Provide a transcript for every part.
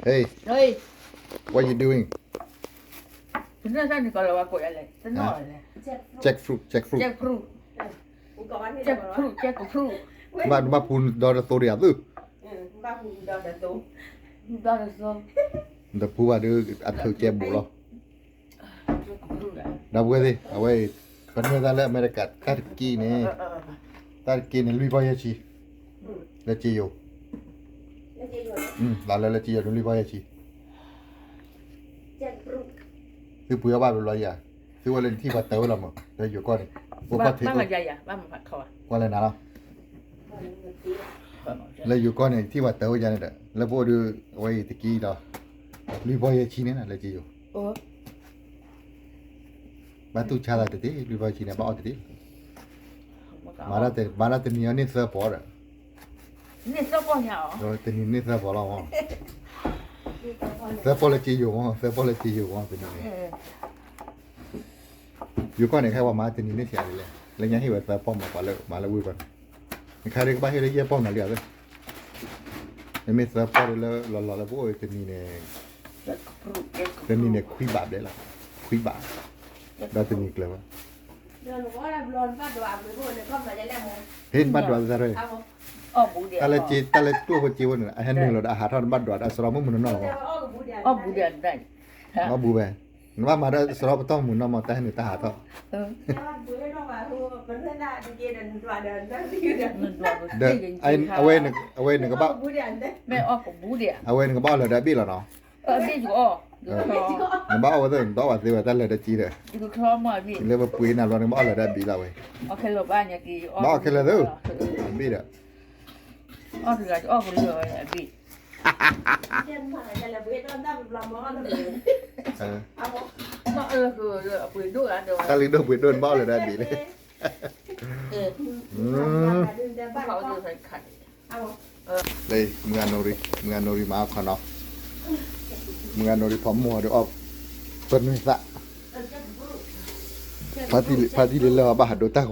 Hey, what you doing? Jackfruit, jackfruit. Jackfruit, jackfruit. ဘၣ်နဘၣ်ဖှူဒီတသိးဒီးယၤသု, နတဖှူဘၣ်ဒီး အထုးကဲဘူးလီၤ. ဒီပုၢ်ဝဲၢ်သ့ၣ်, အဝဲအံၤ ပနွဲၢ်သၣ်လၢအမဲရကၤ တၢ်တက့ၢ်န့ၣ်, တၢ်တက့ၢ်န့ၣ် လွံၢ်ပီၢ်ယဲၢ်ဆံ, လၢစ့ယိၤ, လၢလၢစ့ယိၤန့ၣ် လွံၢ်ပီၢ်ယဲၢ်ဆံ, သုပှ့ၤအီၣ်ဘၣ်ဘျီယၤ, သုဝဲလၢနထံၣ်ပှၤတၢ်ဝဲလီၤမး လၢယိၤကီၢ်န့ၣ်, အိၣ်ကီၢ်ထံး, ကွၢ်လၢနၤလီၤ. လၢယိၤကီၢ်န့ၣ် ထံၣ်ပှၤတၢ်ဝဲယၤန့ၣ်ဒီး လၢပအိၣ်ဒီး အဝဲအံၤတက့ၢ်ဒီး လွံၢ်ပီၢ်ယဲၢ်ဆံန့ၣ် လၢစ့ယိၤ ဘၣ်တူၢ်ဆါသးတသ့, လွံၢ်ပီၢ်ယဲၢ်ဆံန့ၣ် ဘၣ်အီၣ်တသ့, မၤဒၣ်တနံၤအီၤန့ၢ်သၢပီၢ်ဒီး, တနံၤန့ၢ်သၢပီၢ်လီၤ, သၢပီၢ်လၢစ့ယိၤမး, သၢပီၢ်လၢစ့ယိၤမး တနံၤန့ၣ် ယိၤကီၢ်န့ၣ် ခဲပှၤမၤတနံၤန့ၢ်ဆံးဒ်လဲၣ်, လၢညါဟ့ၣ်ဝဲသၢပီၢ်မး ပှၤလၢမၤလၢဝ့ၢ်ပှၤန့ၣ်, နခါဒ်ကဘၣ်ဟ့ၣ်လၢယဲၢ်ပီၢ်မးလံဧါ, မ့မ့ၢ်သၢပီၢ်ဒီးလၢလီၤလီၤလၢပအိၣ်တနံၤန့ၣ်, တနံၤန့ၣ်ခွံဘးဘျဲၣ်လီၤ, ခွံဘး, ဒီးတနံၤကျၢၤဘၣ်, ဟ့ၣ်နဘၣ်ဒွးသး, တၢ်လၢကျိၣ်ဖိစ့ဖိန့ၣ် အဟဲနုာ်လီၤဒီးအဟးထီၣ်နဘၣ်ဒွးဒီးအစရီမုၢ်မုၢ်နီၢ်နီၢ်လီၤမး, အီၣ်ဘူးဝဲ, နဘၣ်မၤဒီးစရီပတီၢ်မုၢ်နီၢ်မး တၢ်ဟဲနုာ်တၢ်ဟးထီၣ်, ဒီးအဝဲနကဘၣ်, အဝဲနကဘၣ်အီၣ်လၢာ်ဒီးအဘ့ၣ်လီၤနီၤ, နဘၣ်အီၣ်ဝဲသ့ၣ် နတအီၣ်ဘၣ်သ့ဝဲတၢ်လၢာ်ဒီးက့ဒီး, လၢပပှ့ၤနၤဘျီ နဘၣ်အီၣ်လၢာ်ဒီးအဘ့ၣ်လီၤဝဲ, ဘၣ်အီၣ်ခဲလၢာ်သ့, အဘ့ၣ်ဒီး တၢ်လံၤဒိၣ်ပှ့ၤဒိၣ် နဘၣ်အီၣ်လၢာ်ဒီးအဘ့ၣ်လၢ, လၢမုၢ်ဂၤနိရံ, မုၢ်ဂၤနိရံမၤအီၣ်ခီနီၤ, မုၢ်ဂၤနိရံဖီမိၢ်ဒီးအီၣ်ပနွဲၢ်သၣ်, ဖါတံၢ်လံၤလၢအဘၣ်ဟးဒိတၢ်ဂီၤ,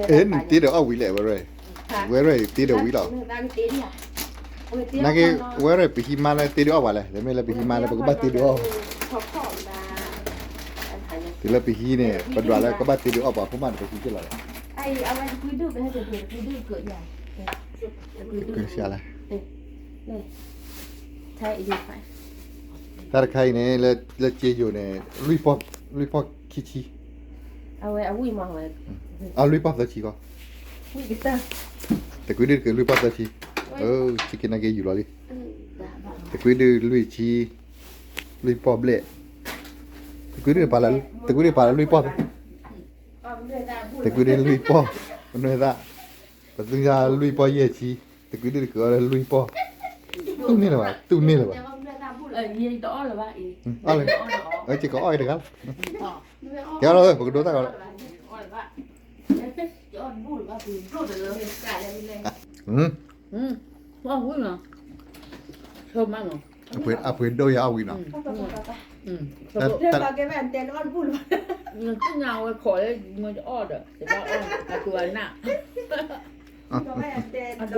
အဲ နတ့ဒီးအီၣ်ဝံၤလဲၣ် ဝဲရဲ, ဝဲရဲတ့ဒီးဝံၤလီၤ, နာ်က့ ဝဲရဲပဟံးမါလၢတ့ဒီးအီၣ်ပှၤလဲၣ်, တမ့ၢ်လၢပဟံးမါလၢပကဘၣ်တ့ဒီးအီၣ်, တုၤလၢပဟံးန့ၣ် ပဒွးလၢကဘၣ်တ့ဒီးအီၣ်ပှၤဖိမးဒီးပဟံးက့ၤလီၤ, ကလဲၣ်, တၢ်တခါအံၤန့ၣ် လၢစ့ယိၤန့ၣ် လွံၢ်ပီၢ်ခံဆံ, အလွံၢ်ပီၢ်သၢဆံကီး, တကွံဒုတကလုာ်လွံၢ်ပီၢ်သၢဆံ, ဆံက့ၤနာ်က့ယူၤလီၤလံ, တကွံဒုလွံၢ်ဆံ, လွံၢ်ပီၢ်ဘျဲၣ်, တကွံဒုပာ်လၢလွံၢ်ပီၢ်, တကွံဒုလွံၢ်ပီၢ်, ပနွဲၣ်သၣ်, ပသူညါလွံၢ်ပီၢ်ယဲၢ်ဆံ, တကွံဒုတကလုာ်အီၤလၢလွံၢ်ပီၢ်, တူၢ်န့ၢ်လၢၤဘၣ်, တူၢ်န့ၢ်လၢၤဘၣ်, အီၣ်လၢ, အကကအီၣ်အံၤတဂၤလီၤ, ကဲလီၤ ပကဒိတၢ်ဂီၤလီၤ, အပှ့ၤဒိၣ်ယၤအီၣ်ဝံၤ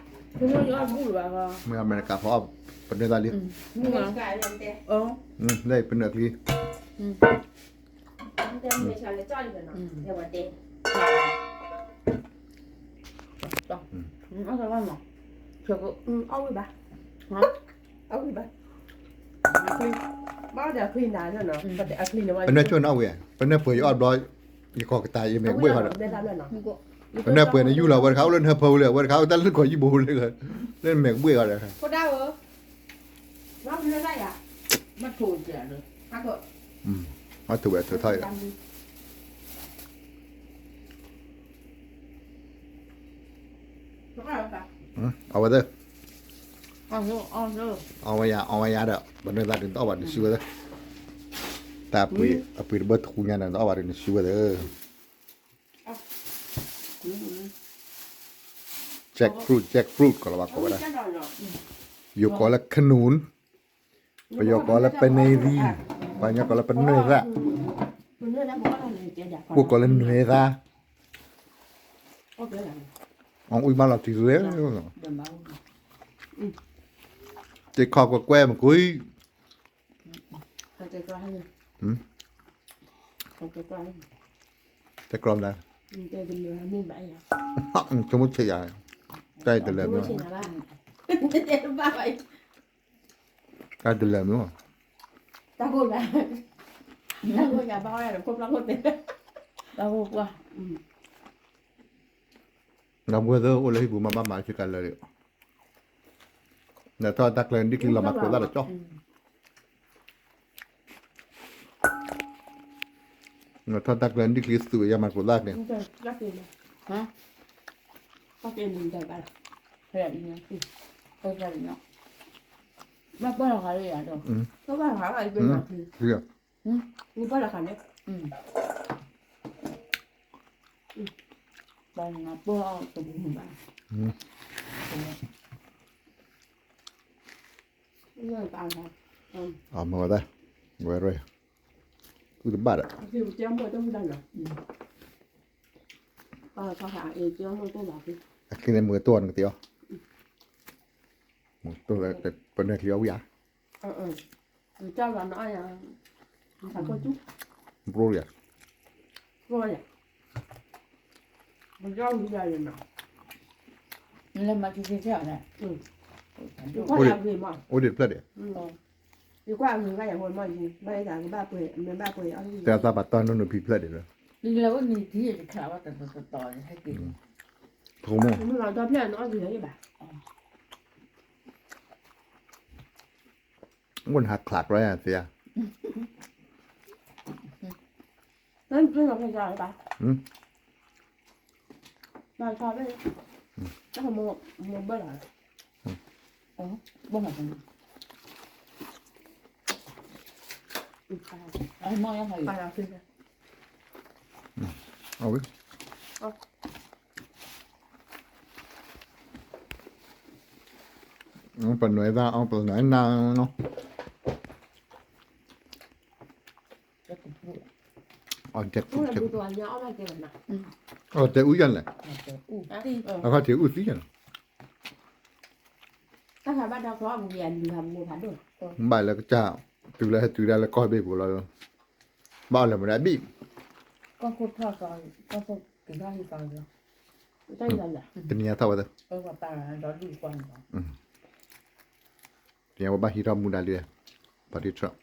နီၤ, မ့ၢ်အမဲရကၤဖီအီၣ်ပနွဲၣ်သၣ်လံ, ပနွဲၣ်ချံ ပနွဲၣ်ဆိၣ်နီၣ်ဝံၤ, ပနွဲၣ်ပှ့ၤယအီၣ်ဘျီ, ယကီၢ်ကတၢၢ် ယမဲာ်ကဘှ့ၣ်ဃီဒီး, ပနွဲၣ်ပှ့ၤနယူၢ်လီၤ ဝဲတခါအိၣ်လၢနဟၢဖၢလၢ ဝဲတခါအိၣ်တၢ်လၢကီၢ်ယံၣ်ဘိလၢ, လၢနမဲာ်ကဘှ့ၣ်ဃီဒီး, မ့ၢ်ထုးဝဲထုးထီၣ်အံၤဒီး, အဝဲသ့ၣ်, အီၣ်ဝဲယၤ အီၣ်ဝဲယၤဒီး ပနွဲၣ်သၣ်ဒုးတအီၣ်ဘၣ်ဒုးစုဝဲသ့ၣ်, တၢ်အပှ့ၤ အပှ့ၤတဘၢထူညါဒီး တအီၣ်ဘၣ်ဒုးနစုဝဲသ့ၣ်, jackfruit, jackfruit ကီးလီၤဘၣ်ကိးဝဲဒၣ်, ယိၤကိးလၢ ခနူၣ်, ပယီၤကိးလၢပနံၤသံ, ပှၤကညီကိးလၢပနွဲၢ်သၣ်, ကိၣ်ကိးလၢနွဲၢ်သၣ်, အီၣ်အူမးလီၤတံၢ်ဝဲ, တခီကွဲကွဲမကွံာ်, တဲကြၢးမလဲၣ်, ဆိကမိၣ်ဆံးယၤ, တၢ်အံၤတလၢာ်မ့ၢ်, တၢ်တလၢာ်မ့ၢ်, တၢ်ဘိၣ်, တၢ်ဘိၣ်ယၤဘၣ်ဝဲဒၣ်ခိၣ်ဖျီၣ်ခိၣ်တဲ, တၢ်ဘိၣ်ပှၢ်, ဒီပုၢ်ဝဲၢ်သ့ၣ်အိၣ်လၢဟံၣ်ပူၤမၤဘၣ်မၤစ့ၢ်ကီးလၢာ်, နထီၣ်တၢ်ကျဲဒ်ချံလီၤမၤကျိၤသၣ်တကၠီ, နထီၣ်တၢ်ကျဲဒ်ချံသူးယၤမၤကျိၤသၣ်န့ၣ်, မ့ၢ်ဝဲဒၣ်, ဝဲရဲ, အုၣ်တဘၣ်ဒီး, အခဲန့ၣ်မုၢ်တိၢ်နကသ့အီၤ, မုၢ်တိၢ်လၢပနၢ်ချံအီၤဝံၤဧါ, ဘြိယၤ, အိၣ်ဒံးတဖျၢၣ်ဒံး, တဲသးပှၤတီၢ်နီၢ်နီၢ်ဖံဖျၢၣ်ဒံးလၢ, အိၣ်နဟးချးကြၢးယၤသ့ဧါ, ပနွဲသၣ်အီၣ်ပနွဲနၤနီၤ, အတဲအူယၤလဲၣ်, အခီၣ်ထံးအူသံယၤန့ၣ်, ဘၣ်လၢကစၢ်, တုၤလၢဟဲတုၤဒၣ်လၢကီၢ်ဘ့ၣ်ပူၤလီၤ, ဘၣ်အီၣ်လၢမုၢ်ဒၣ်ဘ့ၣ်, တနံၤအံၤထီၣ်ဝဲသ့ၣ်, တနံၤအံၤဝဲဘၣ်ဟံးထီၣ်မူဒါလံ, ပှၤဒ်ထၢၣ်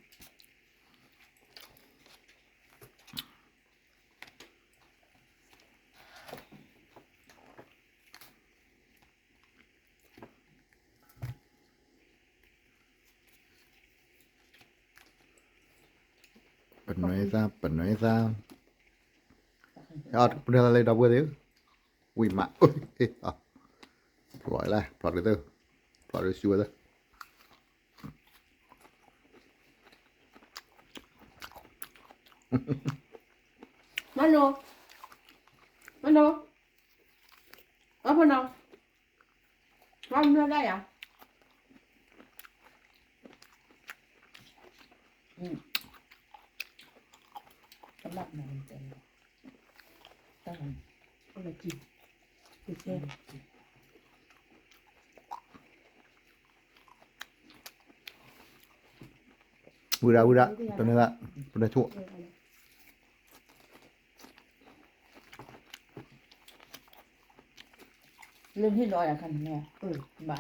ပနွဲသၣ် ပနွဲသၣ်, ပနွဲသၣ်လၢဒီပုၢ်ဝဲၢ်သ့ၣ်, ဝံၤမး, ဖျိးလၢ ဖျိးရသ့ၣ်, ဖျိးရဆူဝဲသ့ၣ်, မနီၤ, မနီၤ, အီၣ်ဖနီၤ, မနီၤဒၣ်ယၤ, ဝံၤဒၣ် ဝံၤဒၣ် ပနၢ်, ပနၢ်ဆိၣ် လၢဟ့ၣ်လီၤယၤခါန့ၣ်, ဘၣ်, ဘၣ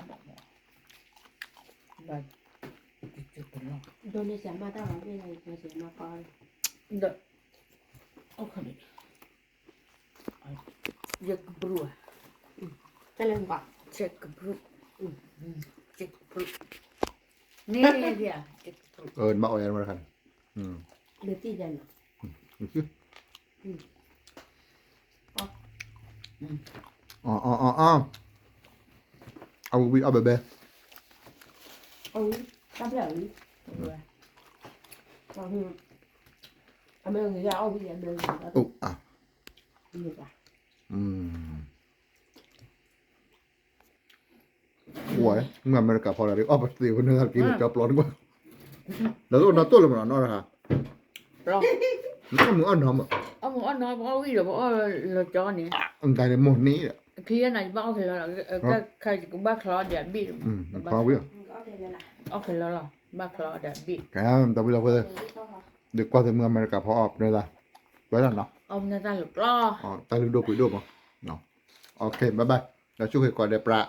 ်, ဒိးန့ၢ်စၢၤမၤတၢ်လီၤ, ဘၣ်, ယကဘြူၤ, ယကဘြူၤ, ယကဘြူၤ, နဘၣ်အီၣ်ယၤ, လၢတံၢ်ယၤန့ၣ် အီၣ်, အီၣ်, အီၣ်, အီၣ်ဝံၤ အီၣ်ဘဲဘဲ, အီၣ်ဝံၤ, တၢ်ဖျၢၣ်ဝံၤ, အမ့ၢ်ဂ့ၤ အီၣ်ဝံၤ အမ့ၢ်ဂ့ၤ, အါ, ဝဲ, မ့ၢ်အမဲရကၤဖီလာ်ဒီး အီၣ်ပသ့ဝဲန့ၣ် က့ၤလၢကၠီပျီတကွၢ်, ဒီးတအိၣ်နီတိၢ်လၢၤမးနီၤ နီၢ်တခါ, အီၣ်မုာ်အီၣ်နီမး, အီၣ်မုာ်အီၣ်နီ ပအီၣ်ဝံၣ်ဒီးပအီၣ်လီၤကၠီန့ၣ်, တၢ်န့ၣ်မိၢ်န့ၣ်, ချံယဲၢ်နၤ ယဘၣ်အီၣ်ခဲလၢာ်လီၤ, ခါယကဘၣ်ချီဒီးအဘ့ၣ်, အီၣ်ခဲလၢာ်လီၤ ဘၣ်ချီဒီးအဘ့ၣ်, တၢ်ဝံၣ်လီၤဖိသၣ်, ဒုးကွၢ်သ့ၣ်မုၢ်အမဲရကၤဖီအီၣ်ပှဲၤသး, ပှဲၤသးနီၤ, တၢ်လုၢ်ဒိၣ်ပှ့ၤဒိၣ်မး, ဒီးဆူဃ့ကိးဒဲးပြး